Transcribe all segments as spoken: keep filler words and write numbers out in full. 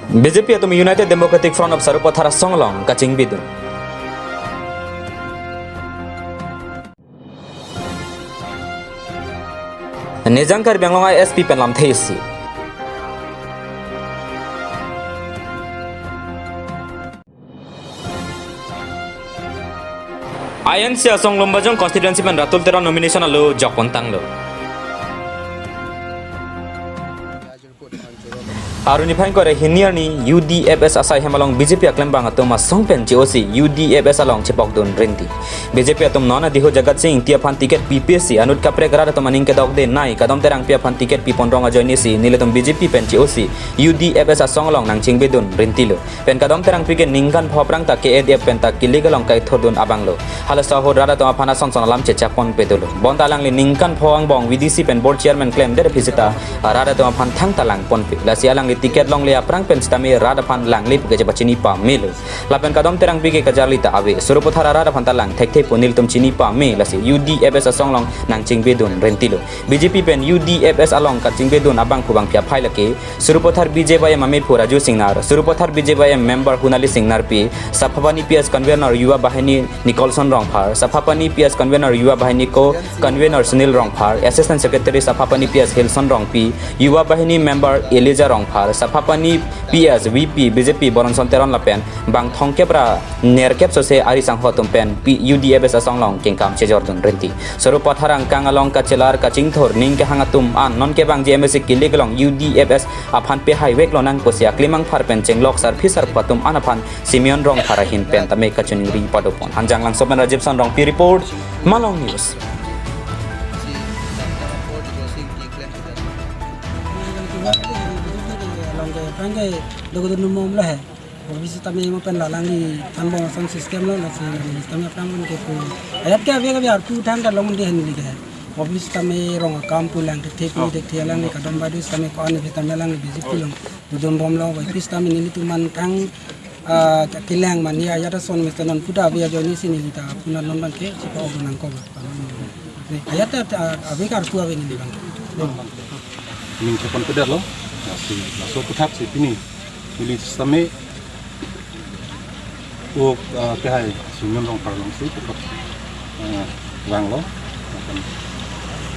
B J P atum United Democratic Front of Sarupathar asong along kachingbidun. Nejang Karbi Anglong I S P pen lamthe isi. I N C asong Lumbajong constituency pen Ratul Teron nomination alo jokpon tanglo. Arni phai ingkoi ra hini arni U D F S asai hem along B J P aklembang atum asong pen che-osi U D F S along chepokdun rinti. B J P atum non adiho Jagat Sing Engti aphan ticket pipe si anut kaprek rat atum aning kedok denei Kadom Terangpi aphan ticket pipon rong ajoine si nelitum B J P pen che-osi U D F S asong along nangchingbidun rintilo. Pen Kadom Terangpi ke ningkan pho aphrang ta K A D F pen ta kilik along kaithurdun abang lo. Halaso ahut rat atum aphan ason son alam chechak ponpe dolo. Bonta alangli ningkan pho angbong V D C pen board chairman klemdet aphi seta rat atum aphan thangta langponpe. Lasi alangli ticket longle aphrang pen sitame rat aphan langle pu kachepachini pamelo. Lapen Kadom Terangpi ke kajarli ta ave. Sarupathar arat aphan ta lang thekthe pu nelitum chini pame. Lasi U D F S asong along nangchingbidun rintilo. B J P pen U D F S along kachingbidun abangphu bangphi aphai lake Sarupathar B J Y M amephu Raju Singnar, Sarupathar B J Y M member Hunali Singnarpi, Saphapani P S convener Yuva Bahini Nicholson Rongphar, Saphapani P S convener Yuva Bahini co-convener Sunil Rongphar, assistant secretary Saphapani P S Hilson Rongpi, Yuva Bahini member Elijah Rongphar, Saphapani P S V P B J P Boronson Teron lapen bang thomkep ra nerkep sose ari sangho atum pen P U D F S asong along kengkam chejordun rinti. Sarupathar angkang along kachelar kachingthur ning kehang atum an non kevangji M A C kilik along U D F S aphan pehai vek lonang pusi aklimang phar pen chenglok sarpi sarpo atum an aphan Simeon Rongphar ahin pen tame kachiningri padopon. Hanjanglangso pen Rajiv Son Rongpi report, Malong News. Along ke, aphrang ke dogodun mom lo he. Office tame mo pen la alangli anbong sound system lo, lasi tame aphrang pen ke pu. Ajat ke ave ke ave arpu than ta long de hen li ke. Office tame rong akam pu lang thekthe pu thekthe alangli Kadom Badu tame ko-an office tame alangli busy pu long. Dodun bom lo, office tame nelitum an thang, ah, kelang mani ajat ason mester non puta ave ajoine si neli ta punan non bang ke chepa-ok nangkok. Ajat ta, ah, ave ke arpu ave neli bang. Ning cheponpedetlo, lasi laso aphuthak si pini neli sitame o, ah, kehai Simeon Rongphar along si pukot, ah, vanglo. Lapen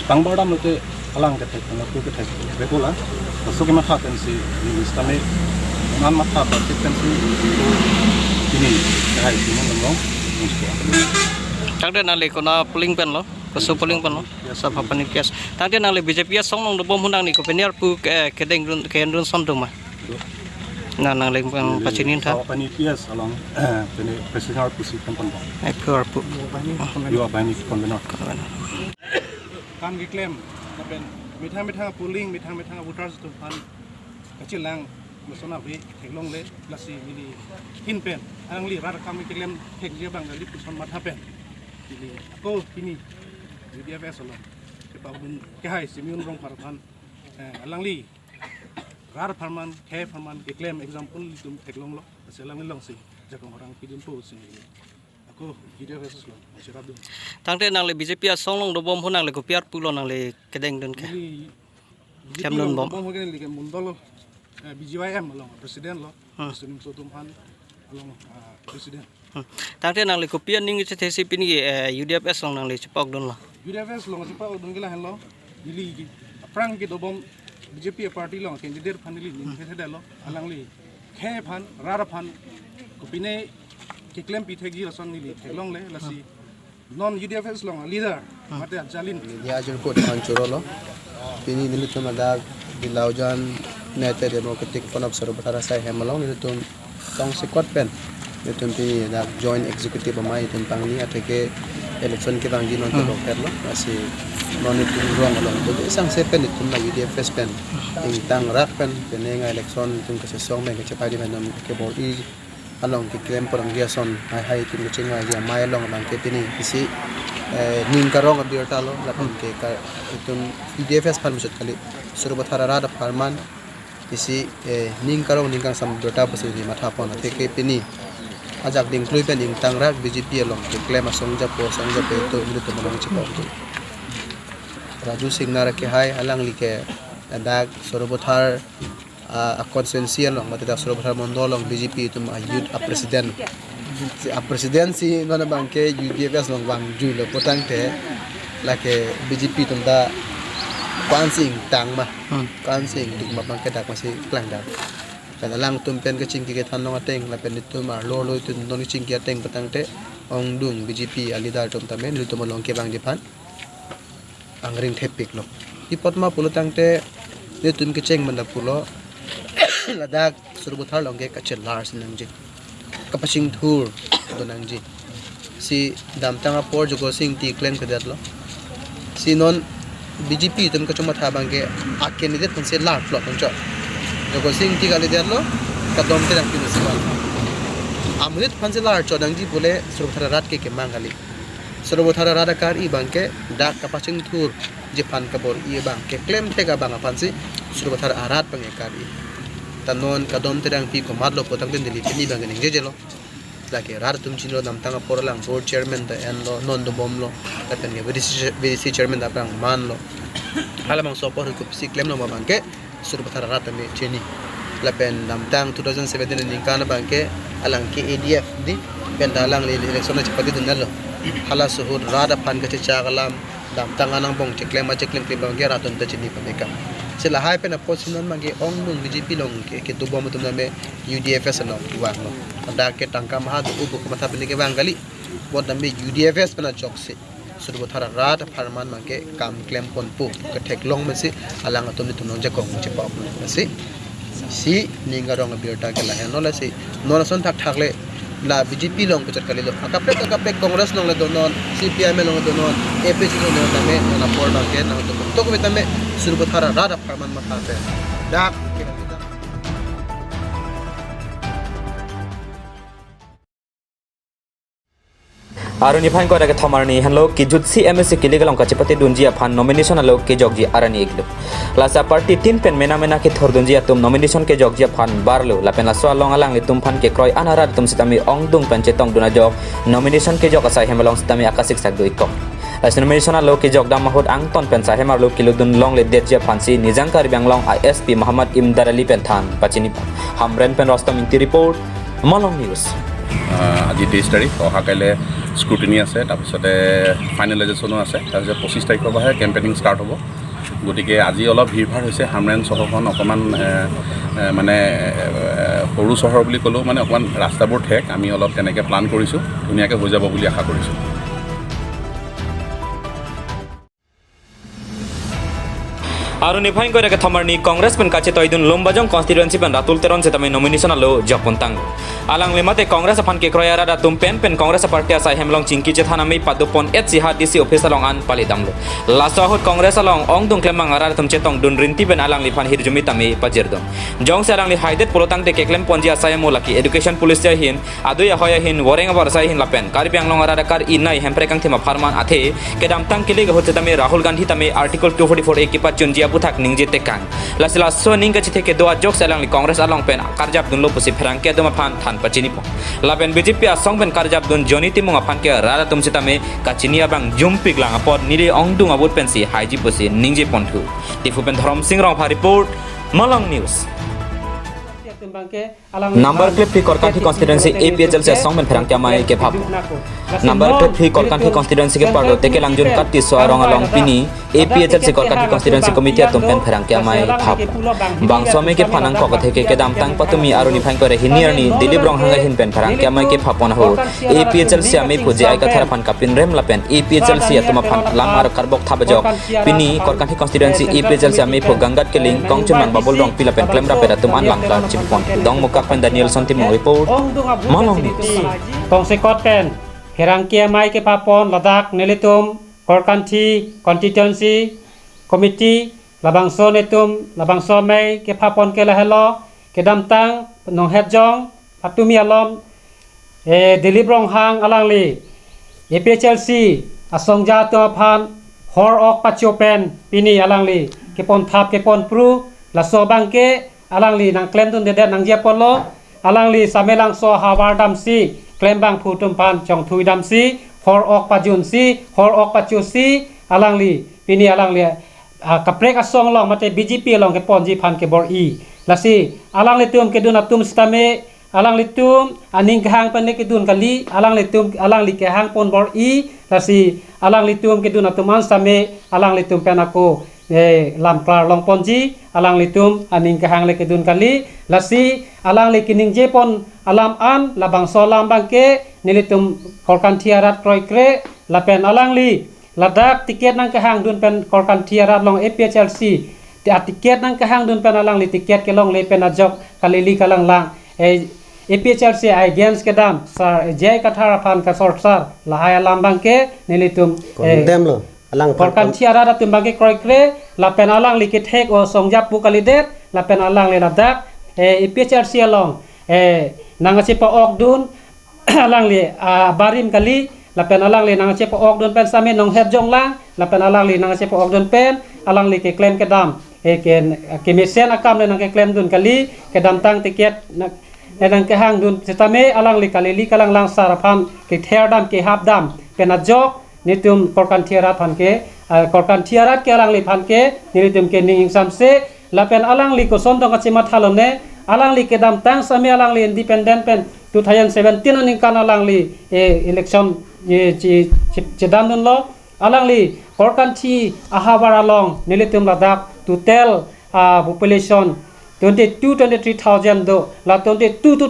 chepang bardam lote alang kethek, alang tu kethek, bekola. Laso kematha pen si neli sitame non matha parchit pen si pini kehai Simeon Rongphar along. Tangte nangli konat polling pen lo, koso polling pen lo? Saphapani P S. Tangte nangli B J P asong along dobom hu nangli kopine arpu, eh, kedengdun, ke-endun son doma? Na nangli pachini tha. Saphapani P S along, eh, pine president arpu si pon pon bom. Arpu, arpu. Yuva Bahini convener. Convener. Kam keklem, lapen methang methang polling, methang methang voters atum aphan kachelang, lason ave theklongle, lasi neli ahin pen alangli rat akam keklem thekji abang kali puson matha pen neli ako pini U D F S along chepa-okdun kehai Simeon Rongphar aphan, eh, alangli rat apharman, khei apharman keklem example ilitum theklonglo, lasi alangli along si jakong orang pidun po si neli ako U D F S along cherapdun. Tangte nangli B J P asong along dobom hu nangli kopi arpu lo nangli kedengdun ke? Neli B J P klemdun along bom. Dobom hu ke neli ke mondol, eh, B J Y M along president lo. Hmm. Sunim Sotum Han along, ah, president. Hmm. Tangte nangli kopi aning chethe si pini, eh, U D F S along nangli chepa-okdun lo? U D F S along chepa-okdun ke lahenlo. Neli aphrang kedobom B J P party along candidate aphan neli ning thethedetlo. Alangli khei aphan, rat aphan kopine keklempi thekji lason neli theklongle, lasi non U D F S along leader mate ajalin. Media ajirpo aphan choro lo. Pini nelitum ladak Dilaujan United Democratic Front of Sarupathar asai hem along nelitum tongsekot pen nelitum pini ladak joint executive amei nelitum pangni atheke election kevangji non Hmm. kebokher lo. Lasi non nelitum rong along do sangse pen nelitum la U D F S pen ingtangrak pen penang election nelitum kachesong pen kachepadi pen nelitum kebor-i along keklem porong ason hai hai itum kachingvai amei along abang ke pini isi, eh, ning karong abirta lo lapen ke ka itum U D F S aphan muchot kali, Sarupathar arat apharman isi, eh, ning karong ning kangsam abirta pusi neli matha pon atheke pini ajak dingklui pen ingtangrak B J P along keklem asong japo asong japo itum nelitum along chepa-okdun. Raju Singnar kehai alangli ke ladak Sarupathar a, a constituency along, mate dak Sarupathar Mondol along B J P atum a youth a president. Si a president si non abangke U D F S along vangjuilo putangte, lake B J P atum ta ko-an si ingtang ma, Hmm. ko-an si ingduk ma abangke dak masi klangdam. Pen alangtum pen kachingki kethan along ateng, lapen itum arlo arlo itum non kachingki ateng putangte, ongdung B J P a leader atum tame, nelitum along kevangji aphan angring thepiklo. Pi apot ma pulo tangte, nelitum kecheng manda pulo, ladak Sarupathar along ke kachelar si nangji, kapachingthur do nangji. Si damtang apor Jogosing Ingti klem kedetlo. Si non B J P atum kachomatha abangke a candidate aphansi larplot anchot. Jogosing Ingti kali detlo, Kadom Terangpi si val. Amonit aphansi larchot nangji pule Sarupathar arat ke kemang kali. Sarupathar arat akari abangke dak kapachingthurji aphan kabor-i abang, keklem thek abang aphansi Sarupathar arat abangke kari. Ta non Kadom Terangpi komatlo putangte neli pini abangke ningjejelo. Lake rat atum chinilo, damtang apor alang board chairman ta enlo, non dobomlo, lapen ke V D C, V D C chairman ta aphrang manlo. Halabangso apor kopisi klemlo ma abangke Sarupathar arat tame chini. Lapen damtang two thousand seventeen aningkan abangke alang ke A D F di, pen ta alangli election chepatedunlo. Halaso ahut rat aphan kachechak alam, damtang anang angbong cheklem ma cheklem klem abangke rat atum ta chini pameka. Si lahai pen apotsi non abangke ongdung B J P along ke, kedobom atum tame U D F S along vanglo. Dak ke tangka maha do ubu kamatha pen kevang kali. Vote tame U D F S pen ajoksi Sarupathar arat apharman abangke kam klemponpo, ketheklong masi alang atum nelitum along jakong chepa-ok masi. Si ning arong abirta ke lahenlo. Lasi non ason thakthak le la B J P along kechot kalilo. Akaprek akaprek Congress along le donon, C P I M along le donon, A P H L C along le donon tame, non apor abangke nangtum tok tame Sarupathar arat apharman matha pen dak ke Arni aphan ko dak kethom arni henlo, kejutsi M A C kilik along kachepatedunji aphan nomination alo kejokji arni iklo. Laso aparty tin pen mena mena kethurdunji atum nomination kejokji aphan barlo, lapen laso along alanglitum aphan kekroi an arat atum sitame ongdung pen chetongdun ajok nomination kejok asai hem along sitame akasik sak do-ikkok. Laso nomination alo kejokdam ahut angton pen sai hem arlo kelutdun longledetji aphansi Nijang Karbi Anglong a S P Muhammad Imdad Ali pen than pachini. Hamren pen Rostom Ingti report, Malong News. আহ, আজি তেইছ তাৰিখ, অহা কাইলৈ স্ক্ৰুটিনি আছে, তাৰপিছতে ফাইনেলাইজেশ্যনো আছে, তাৰপিছত পঁচিছ তাৰিখৰ পৰাহে কেম্পেইনিং ষ্টাৰ্ট হ'ব। গতিকে আজি অলপ ভিৰ ভাৰ হৈছে, হামৰেণ চহৰখন অকণমান, এ, এ, মানে, এ, সৰু চহৰ বুলি ক'লেও মানে অকণমান ৰাস্তাবোৰ ঠেক, আমি অলপ তেনেকৈ প্লান কৰিছোঁ, ধুনীয়াকৈ হৈ যাব বুলি আশা কৰিছোঁ। Arni aphan ko dak kethom arni Congress pen kachetoidun Lumbajong constituency pen Ratul Teron sitame nomination alo jokpontang. Alangli mate Congress aphan kekroi arat atum pen pen Congress party asai hem along chingki chethan amei padopon-etsi ha D C office along an palidamlo. Laso ahut Congress along ongdung klembang arat atum chetongdun rinti pen alangliphan hirjume tame pajirdun. Jongsi alangli haidet pulotangte keklemponji asai amo lake education policy ahin, adui ahoi ahin, voreng abor asai ahin lapen Karbi Anglong arat akar-i nei Hemprek Kangthim apharman athe kedamtang kilik ahut sitame Rahul Gandhi tame Article two forty-four A kepachunji aputhak ningje tekang. Lasi laso aning kachethek kedo ajoksi alangli Congress along pen karjapdunlo pusi pherangke atum aphan than pachinipon. Lapen B J P asong pen karjapdun Johnny Timung aphan ke rat atum sitame kachini abang jumpiklang apot neli ongdung avote pensi haiji pusi ningjeponthu. Diphu pen Dhorom Sing Rongphar report, Malong News. Number clip three Korkanthi constituency A P H L C asong pen pherangke amei kephap. Number clip three Korkanthi constituency ke parlo teke langjun kati so arong along pini A P H L C Korkanthi constituency committee atum pen pherangke amei phap. Bangso amei kephan angkok atheke kedamtang patumi arni aphan ko re hini arni Dilip Ronghang ahin pen pherangke amei kephap pon ahut A P H L C ameiphu J I Kathar aphan kapinrem lapen A P H L C atum aphan lam ar karbok thap ajok pini Korkanthi constituency A P H L C ameiphu Gangat Killing, kongchunmang Babul Rongpi lapen klemrap atum an langklar chipon. Dongmukak pen Danielson Timung report, Malong News. Tongsekot pen pherangke amei kephap pon ladak nelitum Korkanthi constituency committee labangso netum labangso amei kephap pon ke lahelo, kedamtang nonghetjong patumi alom, eh, Dilip Ronghang alangli A P H L C asongja atum aphan hor ok pacho pen pini alangli kepon thap kepon phru, laso abangke alangli nangklemdundedet nangji apotlo, alangli Samelangso havar damsi klembangphu atum aphan chongthui damsi hor ok pajunsi hor ok pachosi alangli pini alangli, ah, kaprek asong along mate B J P along keponji aphan kebor-i. Lasi alanglitum kedun atum sitame, alanglitum aning kehang pen le kedun kali, alanglitum, alangli kehang pon bor-i, lasi alanglitum kedun atum an sitame, alanglitum pen ako, eh, lam klar long ponji, alanglitum aning kehang le kedun kali, lasi alangli keningje pon alam an, labangso alam abangke, nelitum Korkanthi arat kroikre, lapen alangli, ladak ticket nangkehang dun pen Korkanthi arat along A P H L C, ti a ticket nangkehang dun pen alangli ticket kelongle pen ajok kalili kalanglang. Eh, A P H L C against kedam, Sir J I Kathar aphan kasorsar, lahai alam abangke, nelitum, eh, condemn lo. Alang aphan Korkanthi arat atum abangke kroikre, lapen alangli kethek o songjap pu kalidet, lapen alangli ladak, eh, A P H L C along, eh, nangchepa-ok dun, alangli, ah, barim kali, lapen alangli nangchepa-ok dun pen sitame nonghet jonglang, lapen alangli nangchepa-ok dun pen, alangli keklem kedam, eh, ke, kemesen akam le nangkeklem dun kali, kedamtang ticket nang, eh, nangkehang dun sitame, alangli kalili kalanglang sar aphan kether dam kehap dam pen ajok, nelitum Korkanthi arat aphan ke, ah, Korkanthi arat ke alangliphan ke, nelitum ke ning ingsamse, lapen alangli koson tong kachematha lone, alangli kedamtang sitame alangli independent pen two thousand seventeen aningkan alangli, eh, election, eh, che, che, chedam dunlo, alangli Korkanthi ahavar along, nelitum ladak total, ah, population twenty-two, twenty-three thousand do, la twenty-two to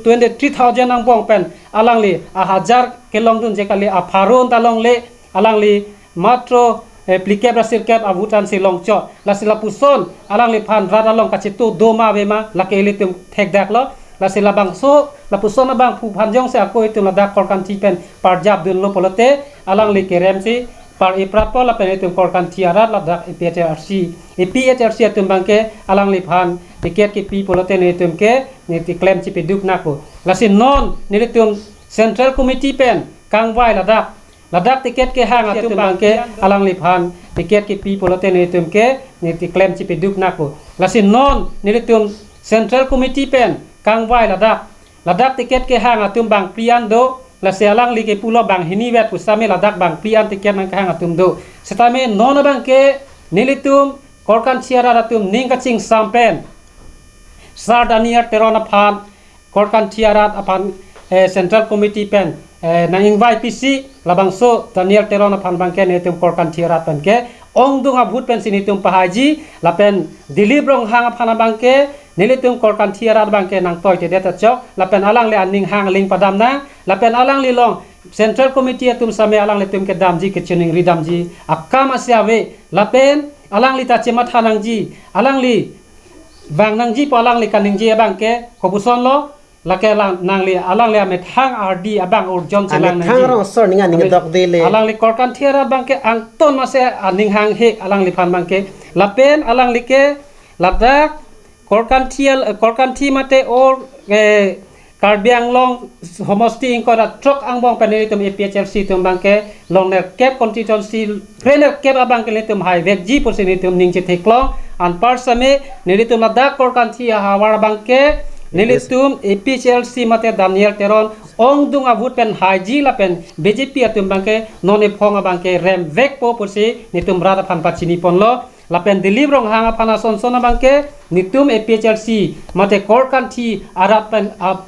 twenty-three thousand angbong pen, alangli ahajar kelong dunji kali, apharo ta longle, alangli matro, eh, phlikep ra sirkep a-vote ansi longchot. Lasi lapuson alangliphan rat along kachetu do ma ave ma, lake ilitum thekdak lo. Lasi labangso, lapuson abangphu aphan jongsi ako itum ladak Korkanthi pen parjap dunlo pulote, alangli kerem si par-iprat po, lapen itum Korkanthi arat ladak A P H L C, A P H L C atum abangke alangliphan ticket kepi pulote nelitum ke, nelitum klem chepeduk nangpo. Lasi non nelitum Central Committee pen kangvai ladak, ladak ticket kehang atum abangke alangliphan ticket kepi pulote nelitum ke, nelitum klem chepeduk nangpo. Lasi non nelitum Central Committee pen kangvai ladak, ladak ticket kehang atum bangphli an do, lasi alangli kepulo banghini vet pu sitame ladak bangphli an ticket nangkehang atum do. Sitame non abangke nelitum Korkanthi arat atum ning kachingsam pen Sir Daniel Teron aphan, Korkanthi arat aphan, eh, Central Committee pen, eh, nang-ingvai pisi, labangso Daniel Teron aphan abangke nelitum Korkanthi arat pen ke ongdung a-vote pensi nelitum pahaiji, lapen Dilip Ronghang aphan abangke, nelitum Korkanthi arat abangke nangtoitedet achok, lapen alangli aning hang ling padam nang, lapen alangli along Central Committee atum sitame alanglitum kedamji kachiningri damji akam asi ave, lapen alangli ta chematha nangji, alangli vang nangji pu alangli kaningje abangke, kopuson lo, lake lang, nangli, alangli amethang ardi abang urjon chelang nangji. Amethang rong asor ning aning kedokde le. Alangli Korkanthi arat abangke angton mase aning hanghe alangliphan abangke. Lapen alangli ke ladak Korkanthi al-, Korkanthi mate or, eh, Karbi Anglong homosti ingkoi ra throk angbong pen nelitum A P H L C atum abangke, long nerkep constituency, kre nerkep abangke nelitum haivekji pusi nelitum ning chetheklong. Anpar sitame nelitum ladak Korkanthi ahavar abangke, nelitum A P H L C mate Daniel Teron ongdung a-vote pen haiji lapen B J P atum abangke non ephong abangke remvekpo pusi nelitum rat aphan pachini ponlo. Lapen Dilip Ronghang aphan asonson abangke nelitum A P H L C mate Korkanthi arat pen, ah,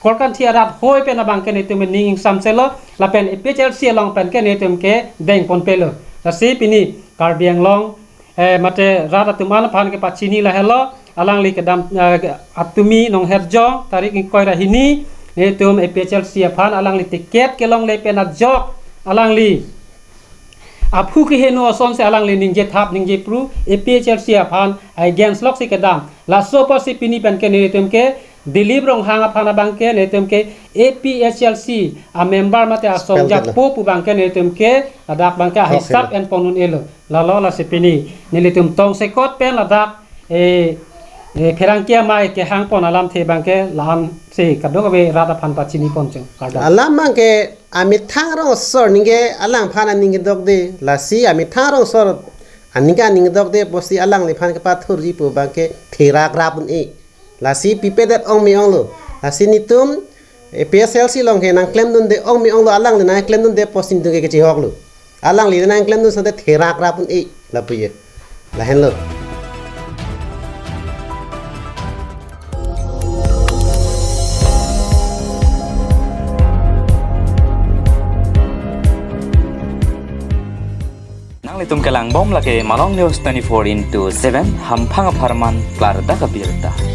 Korkanthi arat hoi pen abangke nelitum ning ingsamselo, lapen A P H L C along pen ke nelitum kedeng ponpelo. Lasi pini Karbi Anglong, eh, mate rat atum an aphan kepachini lahelo, alangli kedam, eh, atumi Nongherjong, tarik ingkoi ra hini, nelitum A P H L C aphan alangli ticket kelongle pen ajok, alangli aphu keheno asonsi alangli ningje thap ningje phru, A P H L C aphan against loksi kedam. Laso apotsi pini pen ke nelitum ke Dilip Ronghang aphan abangke nelitum ke A P H L C a-member mate asong spell jakpo pu abangke nelitum ke ladak abangke okay, ahisap en pon un-elo. Lalo lasi pini nelitum tongsekot pen ladak, eh, eh, pherangke amei kehang pon alamthe abangke la-ansi kadokave rat aphan pachini poncheng. Kardom. Alam abangke amethang rong asor ningke alangphan aning kedokde, lasi amethang rong asor aningke aning kedokde pusi alangliphan kepathurji pu abangke therak rap un-e. Lasi pipedet ong me-onglo. Lasi nelitum A P H L C along ke nangklemdunde ong me-onglo, alangli nangklemdunde pusi nelitum ke kechihoklo. Alangli nangklemdun sante therak rap un-e lapu ye. Lahenlo. Nanglitum kelang bom lake Malong News twenty-four into seven, hamphang apharman klardak abirta.